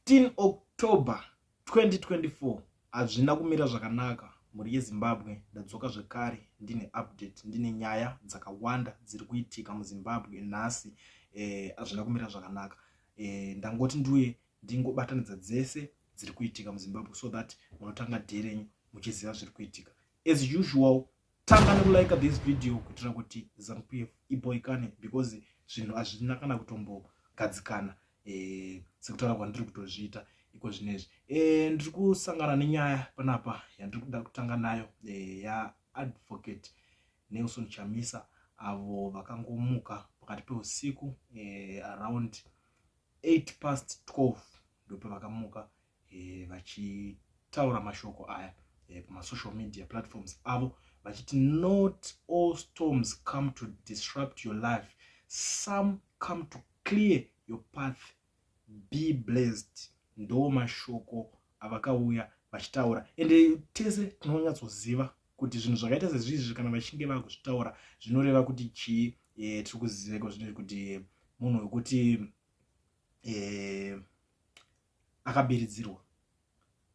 15 October 2024. Hazvina kumira zvakanaka, mhuri yeZimbabwe. Ndadzoka zvekare ndine update, ndine nyaya dzakawanda dziri kuitika muZimbabwe nhasi. Hazvina kumira zvakanaka. Ndangoti ndiuye ndingobatanidza dzese dziri kuitika muZimbabwe so that munotanga day renyu muchiziva zviri kuitika. As usual, tanga nekulike this video kuitira kuti ZANU-PF iboikane, because zvinhu hazvina kana kutombogadzikana sekutaura kwandiri kutozviita iko zvinezvi. Ndiri kusangana nenyaya panapa yandiri kuda kutanga nayo yaAdvocate Nelson Chamisa, avo vakangomuka pakati peusiku around 8 past 12 ndopavakamuka vachitaura mashoko aya pamasocial media platforms avo vachiti, "Not all storms come to disrupt your life. Some come to clear your path. Be blessed." Ndo mashoko avakauya vachitaura, ende tese tinonyatsoziva kuti zvinhu zvakaita sezvizvi, kana vachinge vakuzvitaura, zvinoreva kuti chii. Tiri kuziva zvinhu kuti munhu wekuti akabiridzirwa,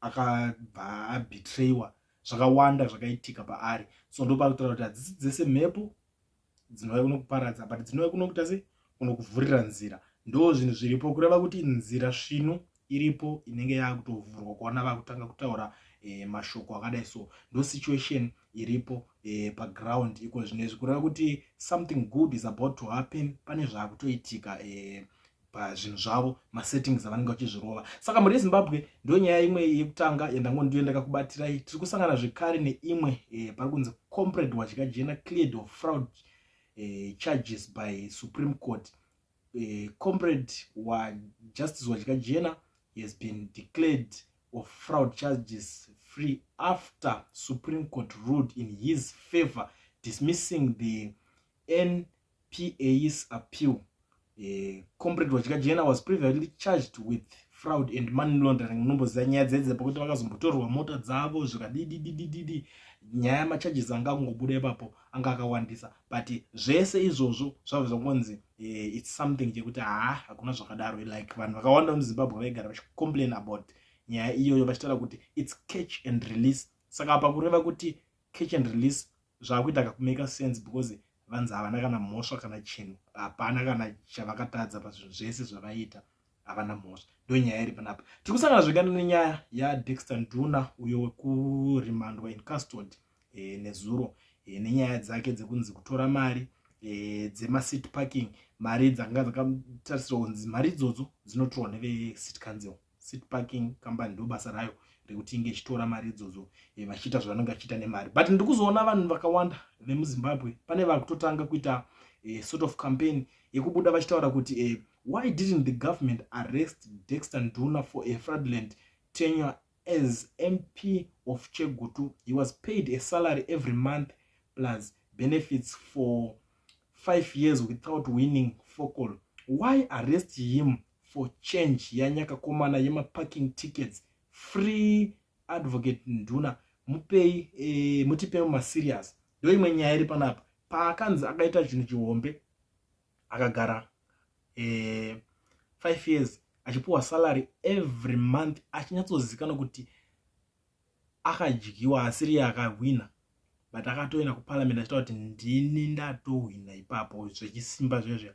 akabva abetrayiwa, zvakawanda zvakaitika paari. So ndo pakutaura kuti hadzisi dzese mhepo dzinouya kunokuparadza, but dzinouya kunokuita se kunokuvhurira nzira. Ndo zvinhu zviripo, kureva kuti nzira svinu iripo inenge yakutovhurwa kuona vakutanga kutaura mashoko akadai. So ndo situation iripo paground iko zvinezvi, kureva kuti something good is about to happen. Pane zvaakutoitika pazvinhu zvavo, masettings avanenge vachizvirova. Saka mhuri yeZimbabwe, ndo nyaya imwe yekutanga yandango ndakakubatirai. Tiri kusangana zvekare neimwe pari kunzi Comrade Wadyajena cleared of fraud charges by Supreme Court. Comrade wa Justice Wadyajena has been declared of fraud charges free after Supreme Court ruled in his favor, dismissing the NPA's appeal. Comrade Wadyajena was previously charged with fraud and money laundering. Munomboziva nyaya dzedze pakuti vakazombotorwa mota dzavo zvikadididididi. Nyaya yamacharges anga akungobuda ipapo anga akawandisa, but zvese izvozvo zvabva zvangonzi it's something chekuti haa, hakuna zvakadaro. Like vanhu vakawanda muZimbabwe vaigara vachicomplain about nyaya iyoyo, vachitaura kuti it's catch and release. Saka apa kureva kuti catch and release zvaakuita kakumake sense, because vanzi havana kana mhosva kana chinhu, hapana kana chavakatadza pazvinhu zvese zvavaita, havana mhosva. Ndo nyaya iri panapa. Tiri kusangana zvekare nenyaya yaDexter Nduna, uyo wekurimandwa in custody nezuro nenyaya dzake dzekunzi kutora mari dzemacity parking, mari dzakanga dzakatarisirwa kunzi mari idzodzo dzinotorwa nevecity council. City Parking Company ndo basa rayo rekuti inge ichitora mari idzodzo, vachiita zvavanenge vachiita nemari. But ndiri kuzoona vanhu vakawanda vemuZimbabwe pane vakutotanga kuita sort of campaign yekubuda vachitaura kuti why didn't the government arrest Dexter Nduna for a fraudulent tenure as MP of Chegutu? He was paid a salary every month plus benefits for 5 years without winning fokol. Why arrest him for change yanyakakomana yemaparking tickets? Free Advocate Nduna. Mupei mutipei mumaserious. Ndo imwe nyaya iri panapa. Paakanzi akaita chinhu chihombe, akagara 5 years achipiwa salary every month, achinyatsozikanwa kuti akadyiwa, asiri akahwina, but akatoenda kuparliament achitaura kuti ndini ndatohwina ipapo zvechisimba zvezve.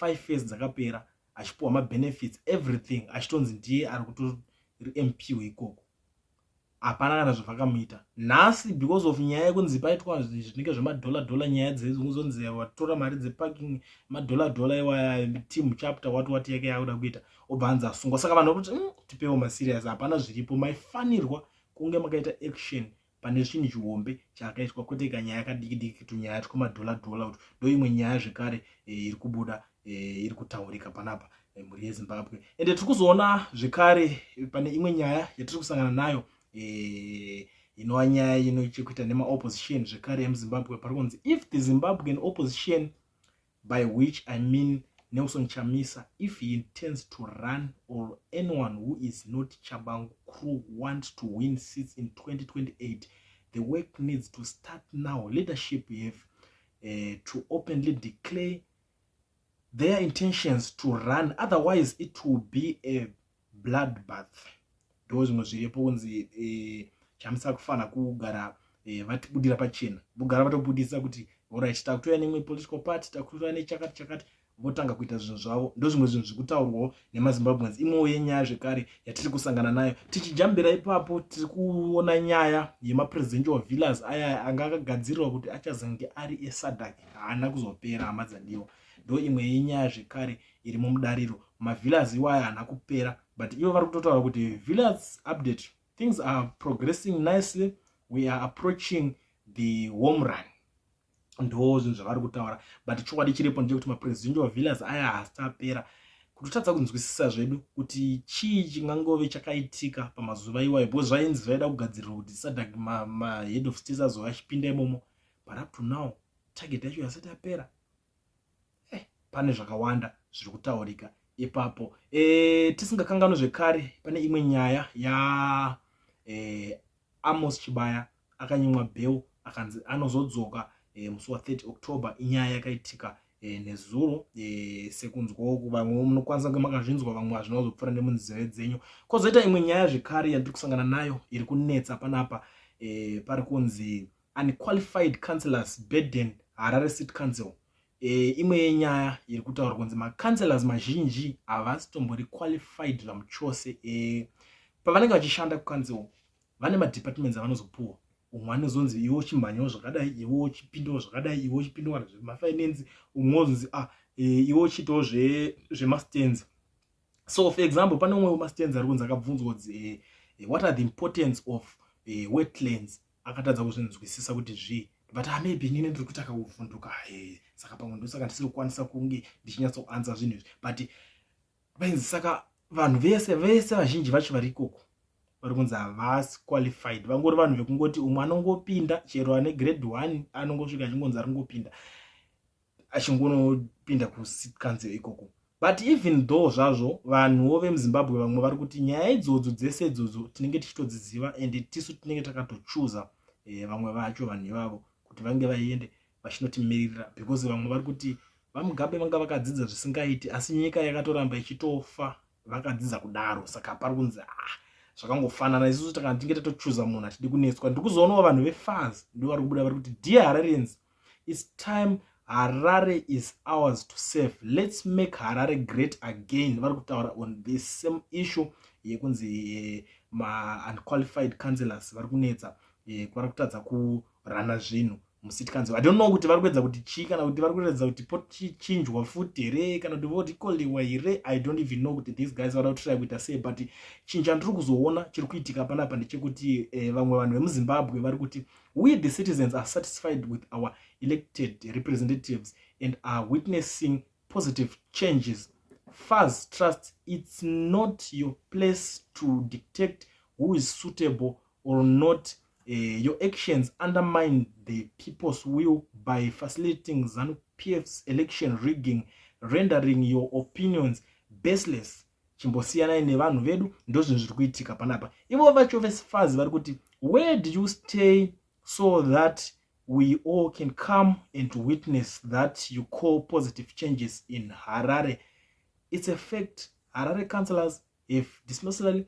5 years dzakapera achipiwa mabenefits, everything, achitonzi ndiye ari kutori MP weikoko. Hapana kana zvavakamuita. Nhasi, because of nyaya yekunzi paitwa zvinenge zvemadhola dhola, nyaya dzekuzonzi vatora mari dzeparking, madhola dhola iwaya, team chapter wati wati yake yakuda kuita, obva anzi asungwa. Saka vanhu vakuti tipewo maserious, hapana zviripo. Maifanirwa kunge makaita action pane chinhu chihombe chakaitwa, kwete kanyaya kadiki diki, tunyaya twemadhola dhola. Kuti ndo imwe nyaya zvekare iri kubuda, iri kutaurika panapa, mhuri yeZimbabwe. Ende tiri kuzoona zvekare pane imwe nyaya yatiri kusangana nayo, inova nyaya ino chekuita nemaopposition zvekare emuZimbabwe. Pari kunzi, if the Zimbabwean opposition, by which I mean Nelson Chamisa if he intends to run, or anyone who is not Tshabangu crew, want to win seats in 2028, the work needs to start now. Leadership have to openly declare their intentions to run, otherwise it will be a bloodbath. Ndo zvimwe zviripo kunzi Chamisa kufanira kugara vatibudira pachena, vogara vatobudisa kuti alright, takutouya neimwe political party, takutouya nechakati chakati, votanga kuita zvinhu zvavo. Ndo zvimwe zvinhu zviri kutaurwawo nemaZimbabweans. Imwewo yenyaya zvekare yatiri kusangana nayo tichijambira ipapo, tiri kuona nyaya yemapresidential villas aya anga akagadzirirwa kuti achazange ari eSADC, haana kuzopera, hama dzandiwa. Ndo imwe yenyaya zvekare iri mumudariro. Mavillas iwaya haana kupera, but ivo vari kutotaura kuti villas update, things are progressing nicely, we are approaching the home run. Ndo zvinhu zvavari kutaura, but chokwadi chiripo ndechekuti mapresidential villas aya haasi apera. Kutotadza kunzwisisa zvedu kuti chii chingangove chakaitika pamazuva iwayo, because zvainzi zvaida kugadzirirwa kuti SADC mahead of states azova achipinda imomo, but up to now target yacho yasati yapera. Pane zvakawanda zviri kutaurika ipapo. Tisingakanganwi zvekare, pane imwe nyaya ya Amos Chibaya akanyimwa bail, akanzi anozodzoka musi wa30 October. Inyaya yakaitika nezuro. Sekunzwawo vamwe munokwanisa kunge makazvinzwa, vamwe hazvina kuzopfuura nemunzeve dzenyu. Kwozoita imwe nyaya zvekare yandiri kusangana nayo iri kunetsa panapa. Pari kunzi unqualified councillors burden Harare City Council. Imwe yenyaya iri kutaurwa kunzi macouncillors mazhinji havasi tombori qualified zvamuchose. Pavanenge vachishanda kucouncil vane madepartments avanozopuwa. Umwe anozonzi iwe uchimhanyawo zvakadai, iwe uchipindawo zvakadai, iwe uchipindawo kana zvemafinance, umwe ozonzi ah, iwe uchiitawo zvemastands. So for example, pane umwe wemastands ari kunzi akabvunzwa kunzi what are the importance of wetlands, akatadza kuzvinzwisisa kuti zvii, but ah, maybe inini ndiri kuita kakuvhunduka, saka pamwe ndosaka ndisiri kukwanisa kunge ndichinyatsoanza zvinhu izvi. But vainzi saka vanhu vese vese vazhinji vacho vari ikoko vari kunzi havasi qualified, vangori vanhu vekungoti umwe anongopinda chero ane grade 1, anongosvika achingonzi ari kungopinda, achingonopinda kucity council ikoko. But even though zvazvo, vanhuwo vemuZimbabwe vamwe vari kuti nyaya idzodzo dzese idzodzo tinenge tichitodziziva and tisu tinenge takatochuza vamwe vacho, vanhu ivavo kuti vange vaiende vachinotimirira, because vamwe vari kuti vaMugabe vanga vakadzidza zvisingaiti, asi nyika yakatoramba ichitofa vakadzidza kudaro. Saka pari kunzi ah, zvakangofanana, isusu takana tinge tatochuza munhu, hatidi kunetswa. Ndiri kuzoonawo vanhu veFAZ ndo vari kubuda, vari kuti, "Dear Hararians, it's time. Harare is ours to save. Let's make Harare great again." Vari kutaura on this same issue yekunzi maunqualified councillors vari kunetsa, vari kutadza kurana zvinhu mucity council. I don't know kuti vari kuedza kuti chii, kana kuti vari kuedza kuti pochinjwa futi here, kana kuti vorecalliwa here. I don't even know kuti these guys vada kutry kuita sei, but chinhu chandiri kuzoona chiri kuitika panapa ndechekuti vamwe vanhu vemuZimbabwe vari kuti, "We the citizens are satisfied with our elected representatives and are witnessing positive changes. FAZ trust, it's not your place to dictate who is suitable or not. Your actions undermine the people's will by facilitating ZANU PF's election rigging, rendering your opinions baseless. Chimbosiyanai nevanhu vedu." Ndo zvinhu zviri kuitika panapa. Ivo vacho veFAZ vari kuti, "Where do you stay so that we all can come and witness that you call positive changes in Harare? It's a fact, Harare councillors have dismissally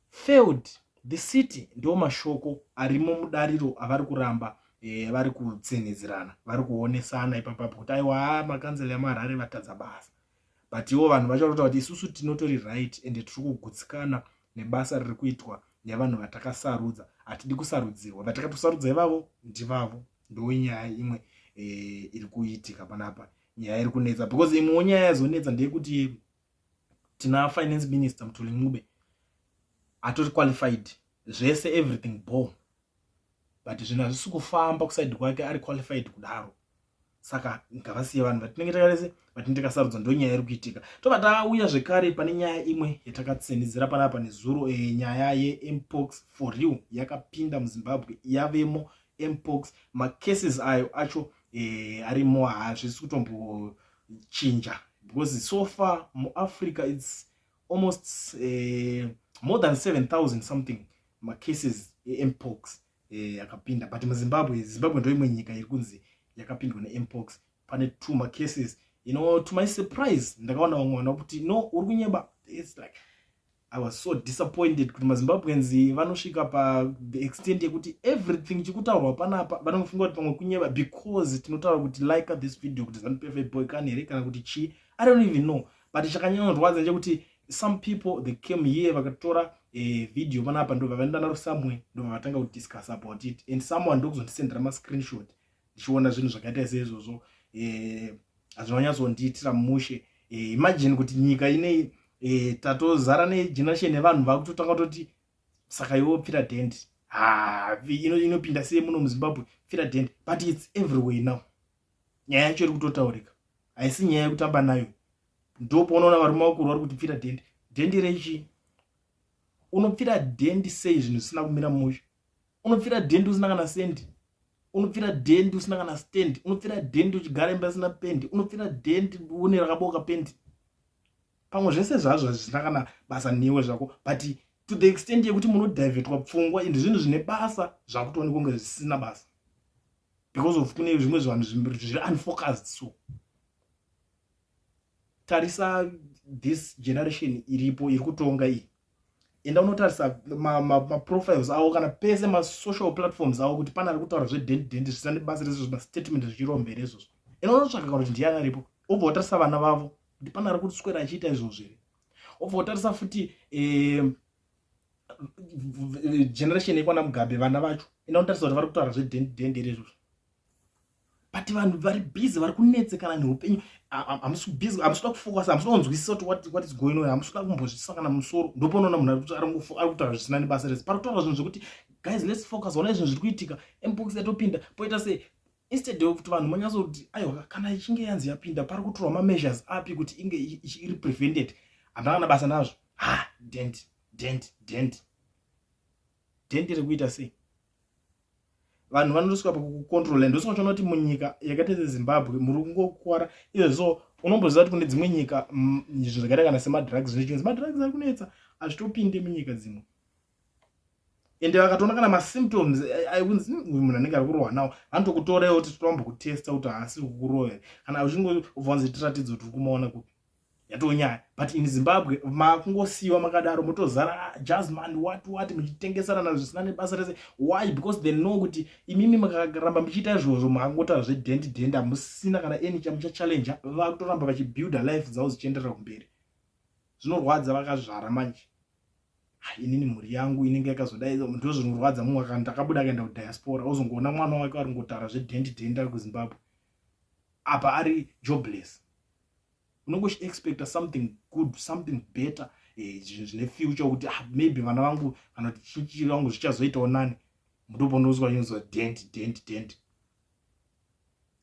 failed the city." Ndo mashoko arimo mudariro avari kuramba vari kutsinhidzirana, vari kuonesana ipapapo kuti aiwa, makanzela emaHarare vatadza basa. But ivo vanhu vacho vari kuti isusu tinotori right and tiri kugutsikana nebasa riri kuitwa nevanhu vatakasarudza, hatidi kusarudzirwa, vatakatosarudza ivavo ndivavo. Ndo nyaya imwe iri kuitika panapa, nyaya iri kunetsa, because imwewo nyaya yazonetsa ndeyekuti tina finance minister Mthuli Ncube, atori qualified zvese, everything bo, but zvinhu hazvisi kufamba kuside kwake ari qualified kudaro. Saka ngavasiye vanhu vatinenge takarese vatinenge takasarudza. Ndo nyaya iri kuitika. Tobva tauya zvekare pane nyaya imwe yatakatsenedzera panapa nezuro, nyaya yempox. For real, yakapinda muZimbabwe, yavemo mpox. Macases ayo acho arimo, hazvisi kutombochinja, because so far muAfrica it's almost more than 7000 something macases empox akapinda. But muZimbabwe, Zimbabwe ndo imwe nyika iri kunzi yakapindwa nempox, pane two macases. To my surprise, ndakaona vamwe vanhu vakuti, "No, uri kunyeba." It's like I was so disappointed kuti maZimbabweans vanosvika pa the extent yekuti everything chikutaurwa panapa vanofunga kuti pamwe kunyeva, because tinotaura kuti like this video kuti ZANU PF boy kani here kana kuti chii. I don't even know, but chakanyanya ndechekuti some people, they came here, vakatora video panapa, ndobva vaenda naro somewhere, ndobva vatanga kudiscuss about it, and someone ndokuzondisendera mascreenshot ndichiona zvinhu zvakaita seizvozvo. Hazvinonyatsondiitira mushe. Imagine kuti nyika inei tatozara negeneration yevanhu vakutotanga kutoti, "Saka iwe pfira dhendi, ha, inopinda sei muno muZimbabwe? Pfira dhendi." But it's everywhere now. Nyaya yacho iri kutotaurika, haisi nyaya yekutamba nayo. Ndopaunoona varume vakuru vari kuti pfira dhendi. Dhendi rechi? Unopfira dhendi sei zvinhu zvisina kumira mushe? Unopfira dhendi usina kana sendi. Unopfira dhendi usina kana stand. Unopfira dhendi uchigara imba isina pendi. Unopfira dhendi une rakaboka pendi. Pamwe zvese zvazvo hazvisina kana basa newe zvako, but to the extent yekuti munodhivhetwa pfungwa, ende zvinhu zvine basa zvakutoonekwa kunge zvisina basa because of kune zvimwe zvanhu zviri unfocused. So tarisa this generation iripo iri kutonga iyi. Enda unotarisa maprofiles ma avo kana pese masocial platforms avo kuti pane ari kutaura zvedhendi dhendi zvisina nebasa rese, zvimastatement zvichirombere izvozvo. Enda unotsvaka kana kuti ndiani aripo. Obva watarisa vana vavo kuti pane ari kuswera achiita izvozvo here. Obva watarisa futi generation yekwana Mugabe, vana vacho. Enda unotarisa kuti vari kutaura zvedhendi dhendi here izvozvo. But vanhu vari busy, vari kunetsekana neupenyu. Hamusi busy, hamusi kuda kufocusa, hamusi kuda kunzwisisa kuti what is going on, hamusi kuda kumbozvisisa kana musoro. Ndopaunoona munhu ari kutaura zvisina nebasa rese. Pari kutaura zvinhu zvekuti, guys, let's focus. Ona zvinhu zviri kuitika, mpox yatopinda, poita sei? Instead of kuti vanhu manyatsoti, aiwa, kana ichinge yanzi yapinda, pari kutorwa mameasures api kuti inge iri prevented? Handina kana basa nazvo. Ha, dent, dent, dent, dent rekuita sei? Vanhu vanotosvika pakucontrola. Ndosaka uchiona kuti munyika yakaita seZimbabwe muri kungokwara izvezvo. Unomboziva kuti kune dzimwe nyika zvinhu zvakaita kana semadrugs, zvechinzi madrugs ari kunetsa, hazvitopinde munyika dzimwe. Ende vakatoona kana masymptoms aikunzi uyu munhu anenge ari kurohwa nawo, vanotokutorawo kuti toambokutesta kuti haasi kukurova here. Kana uchingobva wanzi tiratidze kuti uri kumaona kupi, yatonyaya. But in Zimbabwe makungosiyiwa makadaro, motozara jasman, what what, muchitengesana zvisina nebasa rese. Why? Because they know kuti imimi mukaramba muchiita izvozvo, makangotaura zvedhendi dhendi, hamusina kana any chamuchachallenja. Vakutoramba vachibuilda life dzavo zichienderera kumberi. Zvinorwadza vakazvara manje. Inini mhuri yangu inenge yakazodai, ndo zvinorwadza. Mumwe akati ndakabuda akaenda kudiaspora, ozongoona mwana wake ari ngotaura zvedhendi dhendi ari kuZimbabwe apa ari jobless. Unonge uchiexpecta something good, something better, zvinhu zvine future, kuti ah, maybe vana vangu kana kuti chichi vangu zvichazoitawo nani. Ndopondoswa chinzwa dent, dent, dent.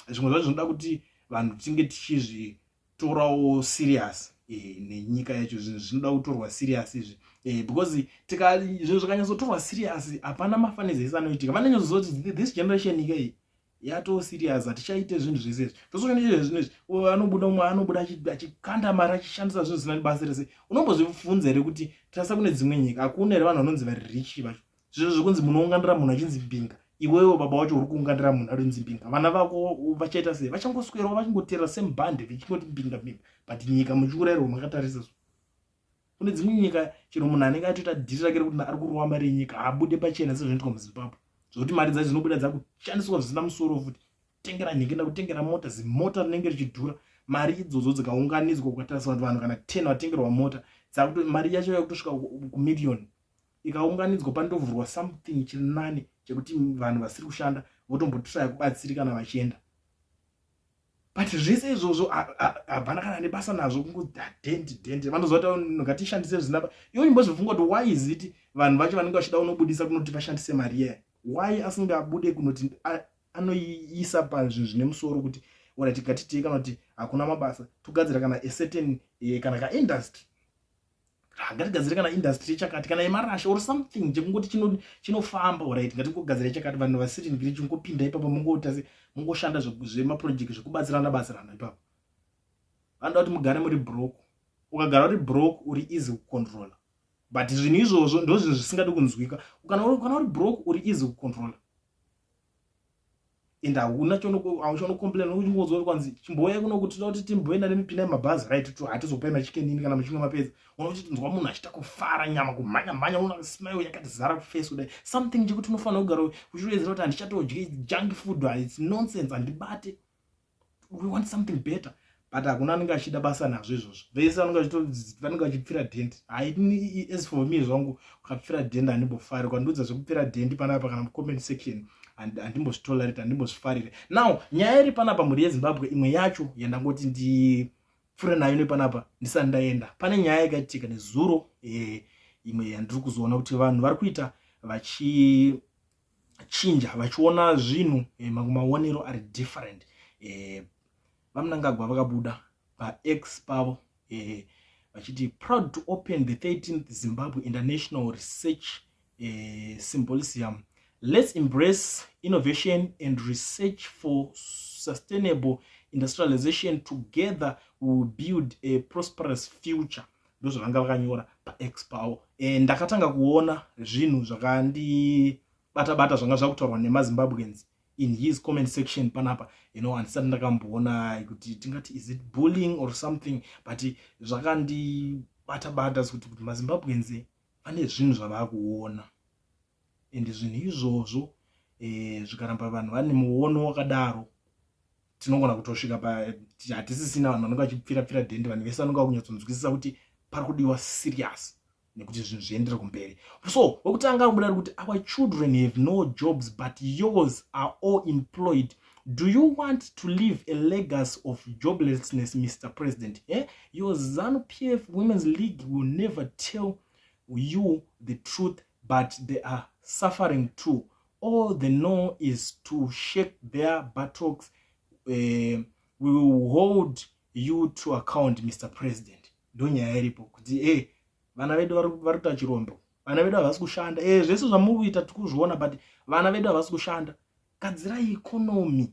Zvimwe zvacho zvinoda kuti vanhu tinge tichizvitorawo serious nenyika yacho. Zvinhu zvinoda kutorwa serious izvi, because zvinhu zvikanyatsotorwa serious, hapana mafunnies ese anoitika. Vanonyatsoziva kuti this generation ika iyi yato serious, hatichaite zvinhu zvese izvi. Tosoona izvo zvinhu izvi, anobuda umwe anobuda achikanda mari, achishandisa zvinhu zvisina basa rese. Unombozvibvunza here kuti tarisa kune dzimwe nyika, hakuna here vanhu vanonzi vari rich vacho? Zvinhu zvekunzi munounganira munhu achinzi mbinga, iwewe baba wacho uri kuunganira munhu arinzi mbinga, vana vako vachaita sei? Vachangoswerawo vachingotera semubhande, vechingoti mbinga, mbinga, but nyika muchiurayirwa makatarisa. So kune dzimwe nyika, chero munhu anenge atoita dhiri rake rekuti ari kurova mari yenyika, haabude pachena sezvinoitwa muZimbabwe, zvokuti mari dzacho dzinobuda dzakushandiswa zvisina musoro futi, kutengera nhingi, kutengera mota, zimota rinenge richidhura. Mari idzodzo dzikaunganidzwa, ukatarisa kuti vanhu kana 10 vatengerwa mota, mari yacho yakutosvika kumiliyoni. Ikaunganidzwa, panondovhurwa something chiri nani chekuti vanhu vasiri kushanda votombotraya kubatsirikana vachienda. But zvese izvozvo hapana kana nebasa nazvo. Kungodhendi dhendi, vanoziva kuti ngatishandise zvinapa. Iwe imbozvifunga kuti why is it vanhu vacho vanenge vachida unobudisa kunoti vashandise mari iyaya? Why asingabude kunoti anoiisa pazvinhu zvine musoro, kuti alright, ngatitei kana kuti hakuna mabasa, togadzira kana a certain kana kaindustry, ngatigadzire kana industry chakati, kana yemarasha or something chekungoti chinofamba. Alright, ngatingogadzira chakati, vanhu vasiri ngiri chingopinda ipapo, mungoita se mungoshanda zvemaproject zvekubatsirana batsirana ipapo. Vanoda kuti mugare muri broke. Ukagara uri broke, uri easy kucontrola. But zvinhu izvozvo ndo zvinhu zvisingadi kunzwika. Kana uri broke, uri easy kucontrola. And hauna chaunokomplaina, uchingonzwa kwanzi chimbouyai kuno kuti toda kuti timboenda nemipinda yemabhazi, right? Hatizopai machicken kana muchinge mapedza. Una uchitinzwa munhu achiita kufara, nyama kumhanya mhanya, una smile yakati zara kuface kudai, something chekuti unofanira kugara uchiwedzera kuti handichatodyi junk food, it's nonsense, handibate. We want something better, but hakuna anenge achida basa nazvo izvozvo. Vese vanenge vachipfira dhendi. Hai, as for me zvangu, ukapfira dhendi handimbofari. Ukandiudza zvekupfira dhendi panapa kana mucomment section, handimbozvitolerate, handimbozvifarire. Now nyaya iri panapa, mhuri yeZimbabwe, imwe yacho yandangoti ndipfuure nayo nepanapa ndisati ndaenda, pane nyaya yakaitika nezuro, imwe yandiri kuzoona kuti vanhu vari kuita vachichinja, vachiona zvinhu mamwe maonero ari different. VaMnangagwa vakabuda paX pavo vachiti, "Proud to open the 13th Zimbabwe International Research Symposium. Let's embrace innovation and research for sustainable industrialization. Together we will build a prosperous future." Ndozvavanga vakanyora paX pavo. Ndakatanga kuona zvinhu zvakandibata bata zvanga zvakutaurwa nemaZimbabweans in his comment section panapa. Handisati ndakamboona kuti tingati is it bullying or something, but zvakandibata bata kuti maZimbabweans vane zvinhu zvavakuona, and zvinhu izvozvo zvikaramba vanhu vane muono wakadaro, tinogona kutosvika pa hatisisina vanhu vanenge vachipfira pfira dhende. Vanhu vese vanenge vakunyatsonzwisisa kuti pari kudiwa serious nekuti zvinhu zviendere kumberi. So wekutanga ari kubuda kuti, "Our children have no jobs, but yours are all employed. Do you want to leave a legacy of joblessness, Mr President, eh? Your ZANU PF Women's League will never tell you the truth, but they are suffering too. All they know is to shake their buttocks. We will hold you to account, Mr President." Ndo nyaya iripo kuti vana vedu vari kuita chirombo, vana vedu havasi kushanda. Zvese zvamuri kuita tikuzviona, but vana vedu havasi kushanda. Gadzirai economy.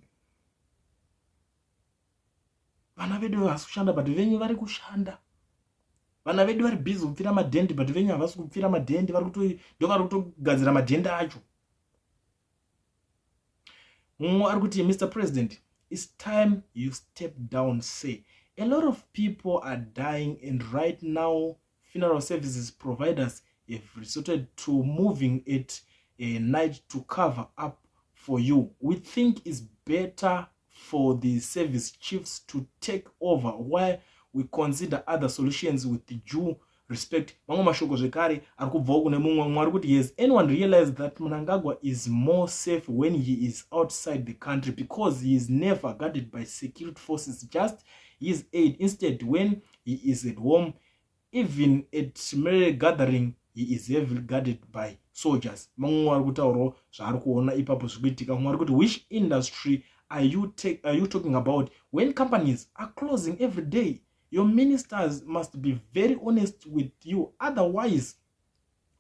Vana vedu havasi kushanda, but venyu vari kushanda. Vana vedu vari busy kupfira madhendi, but venyu havasi kupfira madhendi, ndo vari kutogadzira madhendi acho. Mumwe ari kuti, "Mr President, it's time you step down. Say a lot of people are dying, and right now funeral services providers have resorted to moving at a night to cover up for you. We think it's better for the service chiefs to take over while we consider other solutions, with due respect." Mamwe mashoko zvekare ari kubvawo kune mumwe. Mumwe ari kuti, "Has anyone realized that Mnangagwa is more safe when he is outside the country because he is never guarded by security forces, just his aid? Instead, when he is at home, even at merry gathering, he is heavily guarded by soldiers." Mamwe ari kutaurawo zvaari kuona ipapo zviri kuitika. Mumwe ari kuti, "Which industry are you talking about when companies are closing every day? Your ministers must be very honest with you, otherwise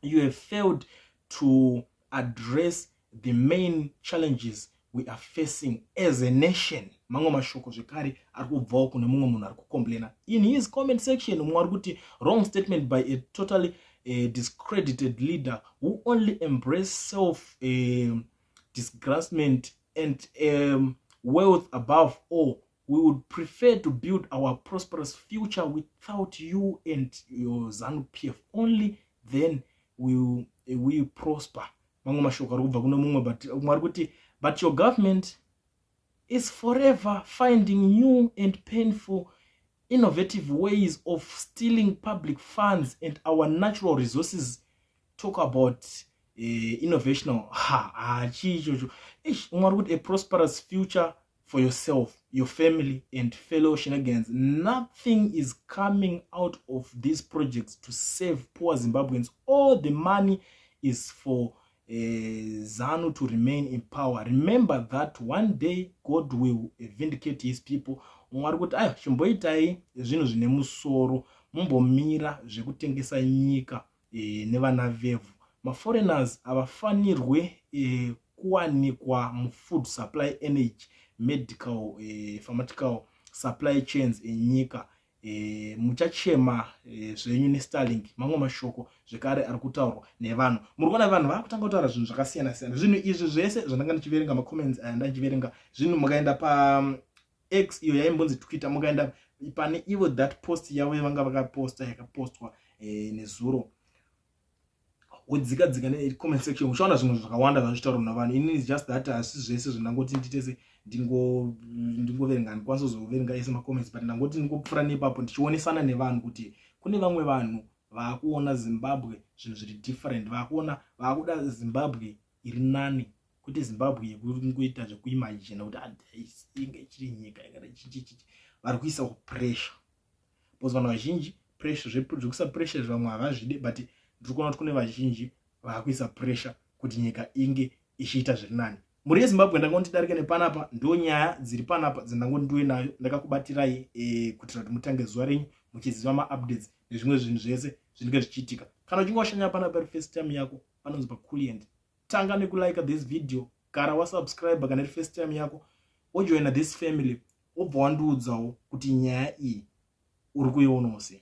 you have failed to address the main challenges we are facing as a nation." Mamwe mashoko zvekare ari kubvawo kune mumwe munhu ari kucomplaina in his comment section. Mumwe ari kuti, "Wrong statement by a totally discredited leader who only embrace self disgustment and wealth above all. We would prefer to build our prosperous future without you and your ZANU PF. Only then will we prosper." Mamwe mashoko ari kubva kune mumwe, but mumwe ari kuti, "But your government is forever finding new and painful innovative ways of stealing public funds and our natural resources. Talk about innovational." Ha, chii ichocho? Ish, umwe ari kuti, "A prosperous future for yourself, your family and fellow shenanigans. Nothing is coming out of these projects to save poor Zimbabweans. All the money is for ZANU to remain in power. Remember that one day God will vindicate his people." Umwe ari kuti, "Aiwa, chimboitai zvinhu zvine musoro, mumbomira zvekutengesa nyika nevana vevhu. Maforeigners havafanirwe kuwanikwa mufood supply, energy, medical, pharmaceutical supply chains enyika." Muchachema zvenyu neStarlink. Mamwe mashoko zvekare ari kutaurwa nevanhu. Muri kuona vanhu vaakutanga kutaura zvinhu zvakasiyana siyana. Zvinhu izvi zvese zvandanga ndichiverenga, macomments aya ndandichiverenga zvinhu, mukaenda pa X, iyo yaimbonzi Twitter, mukaenda pane ivo that post yavo yavanga vakaposta, yakapostwa nezuro, wodzika dzika necomment section, uchaona zvimwe zvakawanda zvazvitaurwa navanhu. Ini is just that hasi zvese zvandangoti nditese ndingoverenga, handikwanisa kuzoverenga ese macomments, but ndangoti ndingopfuura nepapo ndichionesana nevanhu kuti kune vamwe vanhu vaakuona Zimbabwe zvinhu zviri different, vaakuona, vaakuda Zimbabwe iri nani, kwete Zimbabwe yekungoita zvekuimagina kuti inge ichiri nyika yakada chichichichi. Vari kuisa kupressure because vanhu vazhinji pressure, zvekuisa pressure vamwe havazvide, but ndiri kuona kuti kune vazhinji vaakuisa pressure kuti nyika inge ichiita zviri nani. Mhuri yeZimbabwe, ndangoti ndidarike nepanapa. Ndo nyaya dziri panapa dzandangoti ndiwe nayo ndakakubatirai kuitira kuti mutange zuva renyu muchiziva maupdates nezvimwe zvinhu zvese zvinenge zvichiitika. Kana uchinge washanya panapa iri first time yako, panonzi paCulient, tanga nekulike this video, gara wasubscribe kana iri first time yako, wojoina this family, wobva wandiudzawo kuti nyaya iyi uri kuionawo sei.